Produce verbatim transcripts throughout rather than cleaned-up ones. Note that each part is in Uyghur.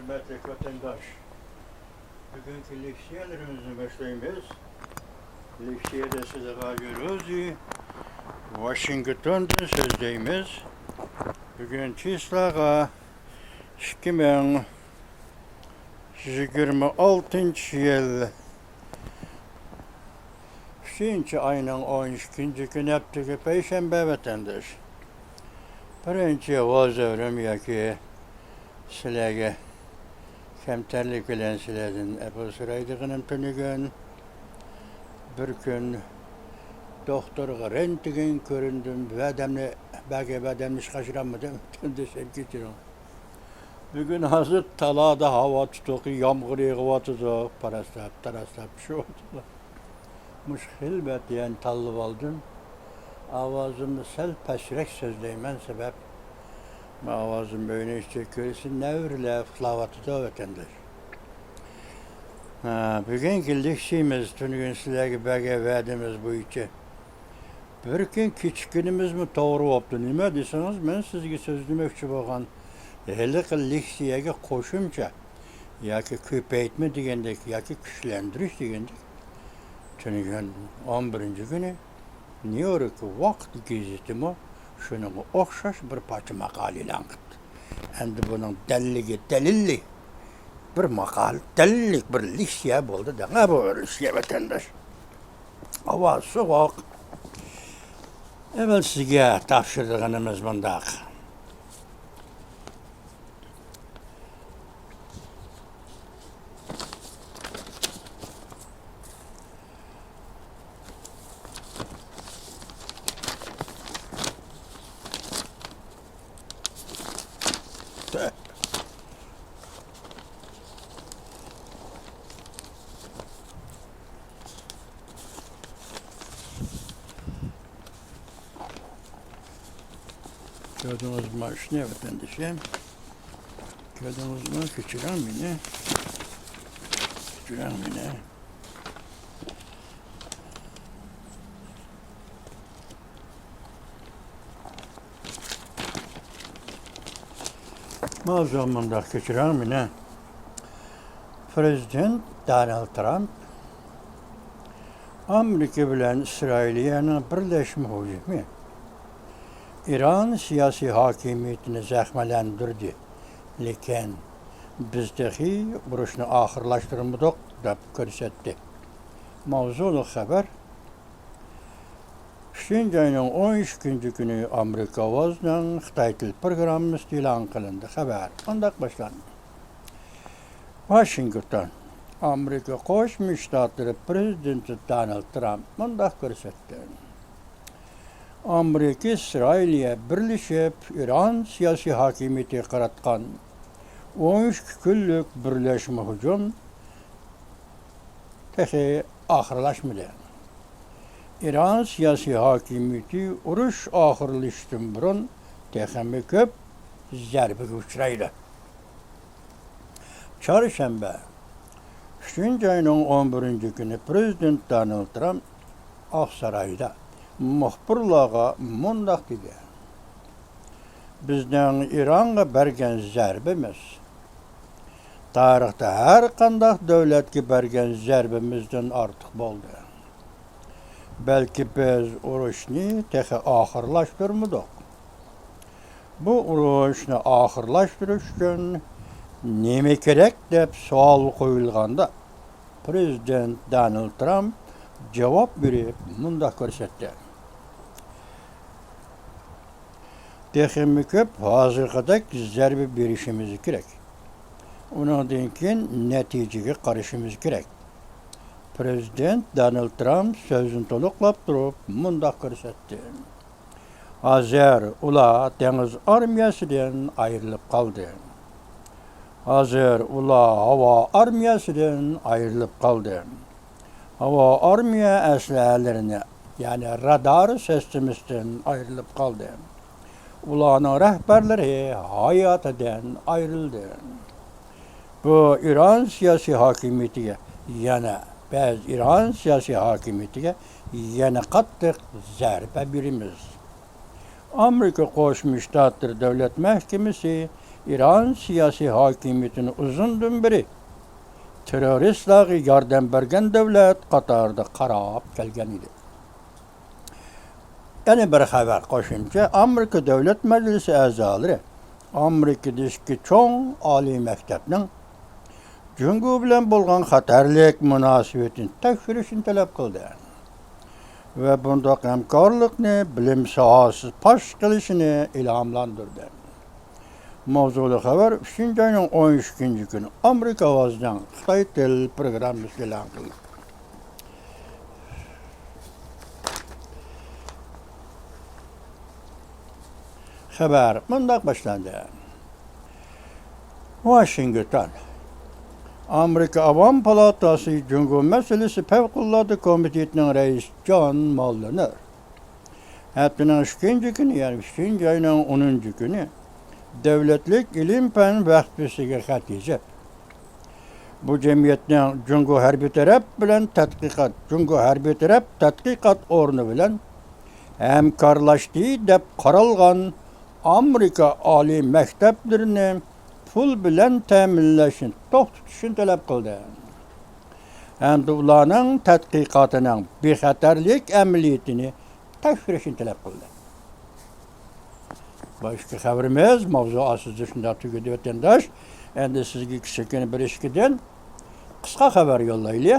ھۆرمەتلىك ۋەتەنداش، بۈگۈنكى لېكسىيەلىرىمىزنى باشلايمىز. لېكسىيەدە سىلىغا يۇروزى ۋاشىنگتوندىن سۆزلەيمىز. بۈگۈن چىسلاغا ئىككى مىڭ يىگىرمە ئالتىنچى يىل ئۈچىنچى ئاينىڭ ئون ئىككىنچى كۈنى، ھەپتىگە پەيشەنبە، ۋەتەنداش. بىرىنچى ۋازىرىم ياكى سىلەرگە كەمتەرلىك بىلەن سىلەردىن ئەپۇ سورايدىغىنىم، تۈنۈگۈن بىر كۈن دوختۇرغا رېنتگېن كۆرۈندۈم، ۋەدەمنى، بەرگەن ۋەدەمنى ئىشقا ئاشۇرالمىدىم، ۋەتەنداشلار، كەچۈرۈڭ. بۈگۈن ھازىر تالادا ھاۋا تۇتۇق، يامغۇر يېغىۋاتىدۇ، پاراسلاپ، تاراسلاپ چۈشۈۋاتىدۇ. مۇشۇ خىلۋەت يەنى تاللىۋالدىم. ئاۋازىمنى سەل پەسرەك سۆزلەيمەن، سەۋەب مەن ئاۋازىم بۆينى ئىچى كۆرسە نەۋرىلەر ئۇخلاۋاتىدۇ، ۋەتەنداش. ھە، بۈگۈنكى لېكسىيىمىز تۈنۈگۈن سىلەرگە بەرگەن ۋەدىمىز بويىچە بىر كۈن كېچىككىنىمىزمۇ توغرا بوپتۇ. نېمە دېسىڭىز، مەن سىزگە سۆزلىمەكچى بولغان ھېلىقى لېكسىيەگە قوشۇمچە ياكى كۆپەيتمە دېگەندەك، ياكى كۈچلەندۈرۈش دېگەندەك، تۈنۈگۈن ئون بىرىنچى كۈنى نيۇ يورك ۋاقىت گېزىتىمۇ شۇنىڭغا ئوخشاش بىر پارچە ماقالە ئېلان قىپتۇ. ئەمدى بۇنىڭ دەللىگى دەلىللىك بىر ماقالە، دەلىللىك بىر لېكسىيە بولدى دەڭە، بۇ لېكسىيە، ۋەتەنداش. ھاۋا سوغۇق. ئەۋەل سىزگە تاپشۇرىدىغىنىمىز مۇنداق. كۆردىڭىزمۇ ئىشنى، ۋەتەندىشىم؟ كۆردىڭىزمۇ؟ كەچۈرۈڭ مېنى. كەچۈرۈڭ مېنى. ماۋزۇ مۇنداق، كەچۈرۈڭ مېنى. پرېزىدېنت دونالد ترامپ ئامېرىكا بىلەن ئىسرائىلىيەنىڭ بىرلەشمە ھۇجۇمى ئىران سىياسىي ھاكىمىيىتىنى زەخىملەندۈردى، لېكىن بىز تېخى ئۇرۇشنى ئاخىرلاشتۇرمىدۇق، دەپ كۆرسەتتى. ماۋزۇلۇق خەۋەر. ئۈچىنچى ئاينىڭ ئون ئىككىنچى كۈنى ئامېرىكا ئاۋازىنىڭ خىتاي تىل پروگراممىسىدا ئېلان قىلىندى. خەۋەر مۇنداق باشلاندى. ۋاشىنگتون. ئامېرىكا قوشما شتاتلىرى پرېزىدېنتى دونالد ترامپ مۇنداق كۆرسەتتى. ئامېرىكا ئىسرائىلىيە بىرلىشىپ ئىران سىياسىي ھاكىمىيىتىگە قاراتقان ئون ئىككى كۈنلۈك بىرلەشمە ھۇجۇم تېخى ئاخىرلاشمىدى. ئىران سىياسىي ھاكىمىيىتى ئۇرۇش ئاخىرلىشىشتىن بۇرۇن تېخىمۇ كۆپ زەربىگە ئۇچرايدۇ. چارشەنبە، ئۈچىنچى ئاينىڭ ئون بىرىنچى كۈنى پرېزىدېنت دونالد ترامپ ئاقسارايدا مۇخبىرلارغا مۇنداق دېدى: بىزنىڭ ئىرانغا بەرگەن زەربىمىز تارىختا ھەر قانداق دۆلەتكە بەرگەن زەربىمىزدىن ئارتۇق بولدى. بەلكى بىز ئۇرۇشنى تېخى ئاخىرلاشتۇرمىدۇق. بۇ ئۇرۇشنى ئاخىرلاشتۇرۇش ئۈچۈن نېمە كېرەك دەپ سوئال قويۇلغاندا، پرېزىدېنت دونالد ترامپ جاۋاب بېرىپ مۇنداق كۆرسەتتى: تېخىمۇ كۆپ ھازىرقىدەك زەربە بېرىشىمىز كېرەك. ئۇنىڭدىن كېيىن نەتىجىگە قارىشىمىز كېرەك. پرېزىدېنت دونالد ترامپ سۆزىنى تولۇقلاپ تۇرۇپ مۇنداق كۆرسەتتى: ھازىر ئۇلار دېڭىز ئارمىيەسىدىن ئايرىلىپ قالدى. ھازىر ئۇلار ھاۋا ئارمىيەسىدىن ئايرىلىپ قالدى. ھاۋا ئارمىيە ئەسلىھەلىرىنى، يەنى رادار سىستېمىسىدىن ئايرىلىپ قالدى. ئۇلارنىڭ رەھبەرلىرى ھاياتىدىن ئايرىلدى. بۇ ئىران سىياسىي ھاكىمىيىتىگە يەنە، بەزى ئىران سىياسىي ھاكىمىيىتىگە يەنە قاتتىق زەربە بېرىمىز. ئامېرىكا قوشما شتاتلىرى دۆلەت مەھكىمىسى ئىران سىياسىي ھاكىمىيىتىنى ئۇزۇندىن بېرى تېررورىستلارغا ياردەم بەرگەن دۆلەت قاتارىدا قاراپ كەلگەن ئىدى. يەنە بىر خەۋەر قوشۇمچە، ئامېرىكا دۆلەت مەجلىسى ئەزالىرى ئامېرىكىدىكى چوڭ ئالىي مەكتەپنىڭ جۇڭگو بىلەن بولغان خەتەرلىك مۇناسىۋىتىنى تەكشۈرۈشنى تەلەپ قىلدى ۋە بۇنداق ھەمكارلىقنى بىلىم ساھەسى پاش قىلىشىنى ئىلھاملاندۇردى. ماۋزۇلۇق خەۋەر ئۈچىنچى ئاينىڭ ئون ئىككىنچى كۈنى ئامېرىكا ئاۋازىنىڭ خىتاي تىل پروگراممىسىدا ئېلان قىلىندى. خەۋەر مۇنداق باشلاندى. ۋاشىنگتون. ئامېرىكا ئاۋام پالاتاسى جۇڭگو مەسىلىسى پەۋقۇلئاددە كومىتېتىنىڭ رەئىسى جان ماللېنېر ھەپتىنىڭ ئىككىنچى كۈنى، يەنى ئۈچىنچى ئاينىڭ ئونىنچى كۈنى دۆلەتلىك ئىلىم-پەن ۋەقپىسىگە خەت يېزىپ، بۇ جەمئىيەتنىڭ جۇڭگو ھەربىي تەرەپ بىلەن تەتقىقات، جۇڭگو ھەربىي تەرەپ تەتقىقات ئورنى بىلەن ھەمكارلاشتى دەپ قارالغان ئامېرىكا ئالىي مەكتەپلىرىنى پۇل بىلەن تەمىنلەشنى توختىتىشنى تەلەپ قىلدى ھەمدە ئۇلارنىڭ تەتقىقاتىنىڭ بىخەتەرلىك ئەمەلىيىتىنى تەكشۈرۈشنى تەلەپ قىلدى. بۇ ئىككى خەۋىرىمىز ماۋزۇ ئاساسىدا شۇنداق تۈگىدى، ۋەتەنداش. ئەمدى سىزگە كىچىككىنە بىر ئىككىدىن قىسقا خەۋەر يوللايلى.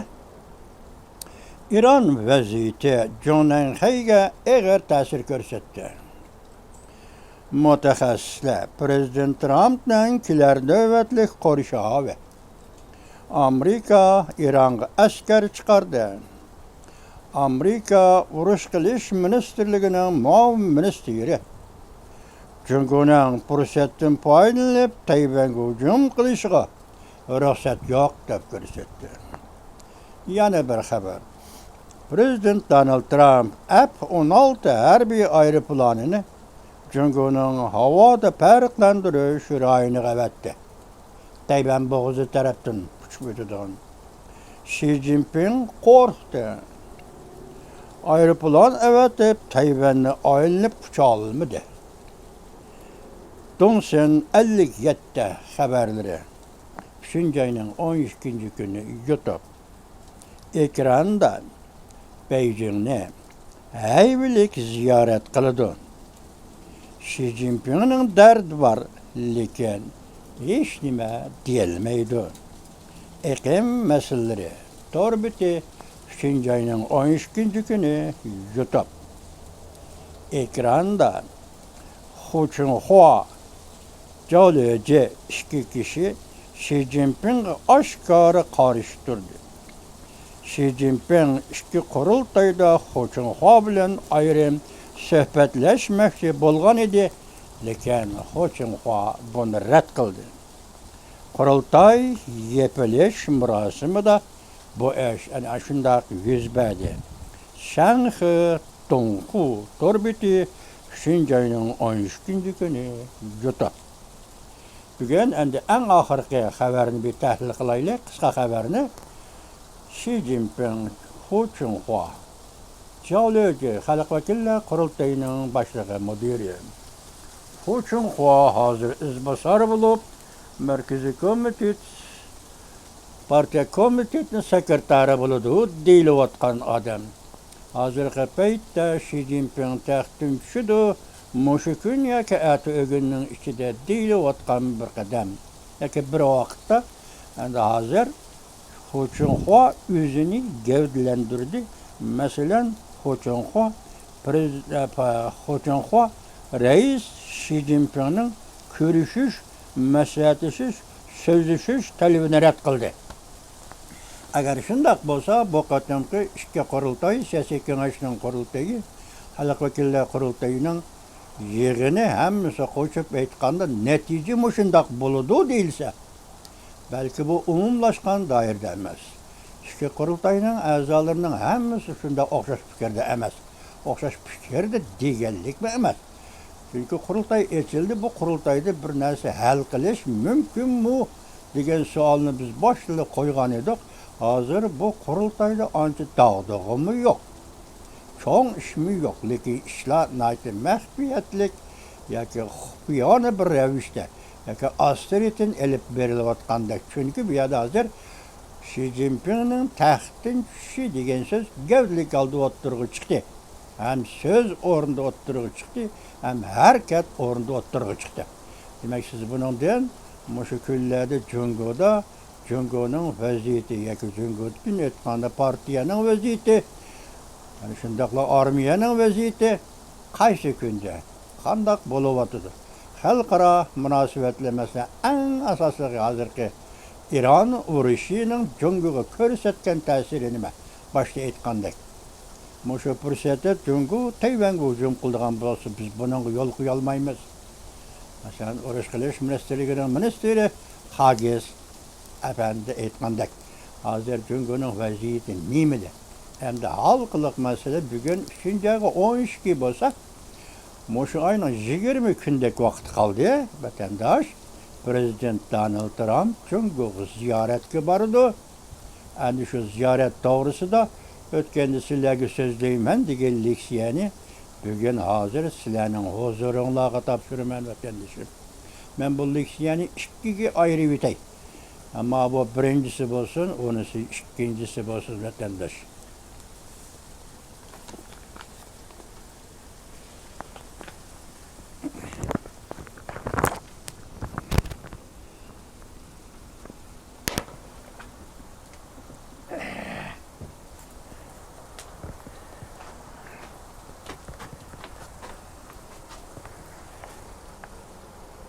ئىران ۋەزىيىتى جۇڭنەنخەيگە ئېغىر تەسىر كۆرسەتتى. مۇتەخەسسىسلەر پىرېزىدېنت ترامپنىڭ كېلەر نۆۋەتلىك قورشاۋى ئامېرىكا ئىرانغا ئەسكەر چىقاردى. ئامېرىكا ئۇرۇش قىلىش مىنىستىرلىكىنىڭ مۇئاۋىن مىنىستىرى جۇڭگونىڭ پۇرسەتتىن پايدىلىنىپ تەيۋەنگە ھۇجۇم قىلىشىغا رۇخسەت يوق دەپ كۆرسەتتى. يەنە بىر خەۋەر. پىرېزىدېنت دونالد ترامپ ئەپ ئون ئالتە ھەربىي ئايروپىلانىنى جۇڭگونىڭ ھاۋادا پەرقلەندۈرۈش رايونىغا ئەۋەتتى. تەيۋەن بوغۇزى تەرەپتىن ئۇچۇپ ئۆتىدىغان شى جىنپىڭ قورقتى. ئايروپىلان ئەۋەتىپ، تەيۋەننى ئايلىنىپ ئۇچالمىدى. دۇڭسىن ئەللىك يەتتە خەۋەرلىرى. ئۈچىنچى ئاينىڭ ئون ئىككىنچى كۈنى يۇتۇپ ئېكراندا بېيجىڭنى ھەيۋىلىك زىيارەت قىلىدۇ. شى جىنپىڭنىڭ دەردى بار، لېكىن ھېچنېمە دېيەلمەيدۇ. ئېقىم مەسىلىلىرى تور بېتى ئۈچىنچى ئاينىڭ ئون ئىككىنچى كۈنى يۇتۇپ ئېكراندا خۇ چىڭخۇا، جاۋ لېجې ئىككى كىشى شى جىنپىڭغا ئاشكارا قارشى تۇردى. شى جىنپىڭ ئىككى قۇرۇلتايدا خۇ چىڭخۇا بىلەن ئايرىم سۆھبەتلەشمەكچى بولغان ئىدى، لېكىن خۇ چىڭخۇا بۇنى رەت قىلدى. قۇرۇلتاي يېپىلىش مۇراسىمىدا بۇ ئىش ئەنە شۇنداق يۈز بەردى. شەنخې دۇڭخۇ تور بېتى ئۈچىنچى ئاينىڭ ئون ئىككىنچى كۈنى يۇتۇپ بۈگۈن ئەمدى ئەڭ ئاخىرقى خەۋەرنى بىر تەھلىل قىلايلى، قىسقا خەۋەرنى. شى جىنپىڭ، خۇ چىڭخۇا، جاۋ لېجې خەلق ۋەكىللەر قۇرۇلتىيىنىڭ باشلىقى مۇدىرى. خۇ چىڭخۇا ھازىر ئىزباسار بولۇپ، مەركىزىي كومىتېت، پارتىيە كومىتېتىنىڭ سېكرېتارى بولىدۇ دېيىلىۋاتقان ئادەم. ھازىرقى پەيتتە شى جىنپىڭ تەختتىن چۈشىدۇ، مۇشۇ كۈن ياكى ئەتە ئۆگۈننىڭ ئىچىدە دېيىلىۋاتقان بىر قەدەم ياكى بىر ۋاقىتتا. ئەمدى ھازىر خۇ چىڭخۇا ئۆزىنى گەۋدىلەندۈردى. مەسىلەن، خۇ چىڭخۇا پرېز-، ئە، پا-، خۇ چىڭخۇا رەئىس شى جىنپىڭنىڭ كۆرۈشۈش، مەسلىھەتلىشىش، سۆزلىشىش تەلىپىنى رەت قىلدى. ئەگەر شۇنداق بولسا، بۇ قېتىمقى ئىككى قۇرۇلتاي، سىياسىي كېڭەشنىڭ قۇرۇلتىيى، خەلق ۋەكىللەر قۇرۇلتىيىنىڭ يىغىنى، ھەممىسى قوشۇپ ئېيتقاندا، نەتىجە مۇشۇنداق بولىدۇ دېيىلسە، بەلكى بۇ ئومۇملاشقان دائىرىدە ئەمەس. ئىككى قۇرۇلتاينىڭ ئەزالىرىنىڭ ھەممىسى شۇنداق ئوخشاش پىكىردە ئەمەس. ئوخشاش پىكىردە دېگەنلىكمۇ ئەمەس. چۈنكى قۇرۇلتاي ئېچىلدى، بۇ قۇرۇلتايدا بىر نەرسە ھەل قىلىش مۇمكىنمۇ دېگەن سوئالنى بىز باشتىلا قويغان ئىدۇق. ھازىر بۇ قۇرۇلتايدا ئانچە داغدۇغىمۇ يوق. چوڭ ئىشمۇ يوق، لېكىن ئىشلار ناھايىتى مەخپىيەتلىك ياكى خۇپىيانە بىر رەۋىشتە ياكى ئاستىرىتىن ئېلىپ بېرىلىۋاتقاندەك. چۈنكى بۇ يەردە ھازىر شى جىنپىڭنىڭ تەختتىن چۈشۈشى دېگەن سۆز گەۋدىلىك ھالدا ئوتتۇرىغا چىقتى. ھەم سۆز ئورنىدا ئوتتۇرىغا چىقتى، ھەم ھەرىكەت ئورنىدا ئوتتۇرىغا چىقتى. دېمەك، سىز بۇنىڭدىن مۇشۇ كۈنلەردە جۇڭگودا جۇڭگونىڭ ۋەزىيىتى ياكى جۇڭگودىن ئېيتقاندا پارتىيەنىڭ ۋەزىيىتى، ئەنە شۇنداقلا ئارمىيەنىڭ ۋەزىيىتى قايسى كۈندە، قانداق بولۇۋاتىدۇ؟ خەلقئارا مۇناسىۋەتلەر، مەسىلەن، ئەڭ ئاساسلىقى ھازىرقى ئىران ئۇرۇشىنىڭ جۇڭگوغا كۆرسەتكەن تەسىرى نېمە؟ باشتا ئېيتقاندەك، مۇشۇ پۇرسەتتە جۇڭگو تەيۋەنگە ھۇجۇم قىلىدىغان بولسا، بىز بۇنىڭغا يول قويالمايمىز. مەسىلەن، ئۇرۇش قىلىش مىنىستىرلىكىنىڭ مىنىستىرى خاگېس ئەپەندى ئېيتقاندەك، ھازىر جۇڭگونىڭ ۋەزىيىتى نېمىدە؟ ئەمدى ھالقىلىق مەسىلە، بۈگۈن ئۈچىنچى ئايغا ئون ئىككى بولسا، مۇشۇ ئاينىڭ يىگىرمە كۈندەك ۋاقتى قالدى. ۋەتەنداش، پىرېزىدېنت دونالد ترامپ جۇڭگوغا زىيارەتكە بارىدۇ. ئەنە شۇ زىيارەت توغرىسىدا ئۆتكەندە سىلەرگە سۆزلەيمەن دېگەن لېكسىيەنى بۈگۈن ھازىر سىلەرنىڭ ھۇزۇرۇڭلارغا تاپشۇرىمەن، ۋەتەندىشىم. مەن بۇ لېكسىيەنى ئىككىگە ئايرىۋېتەي. ئەمما بۇ بىرىنچىسى بولسۇن، ئۇنىسى ئىككىنچىسى بولسۇن، ۋەتەنداش.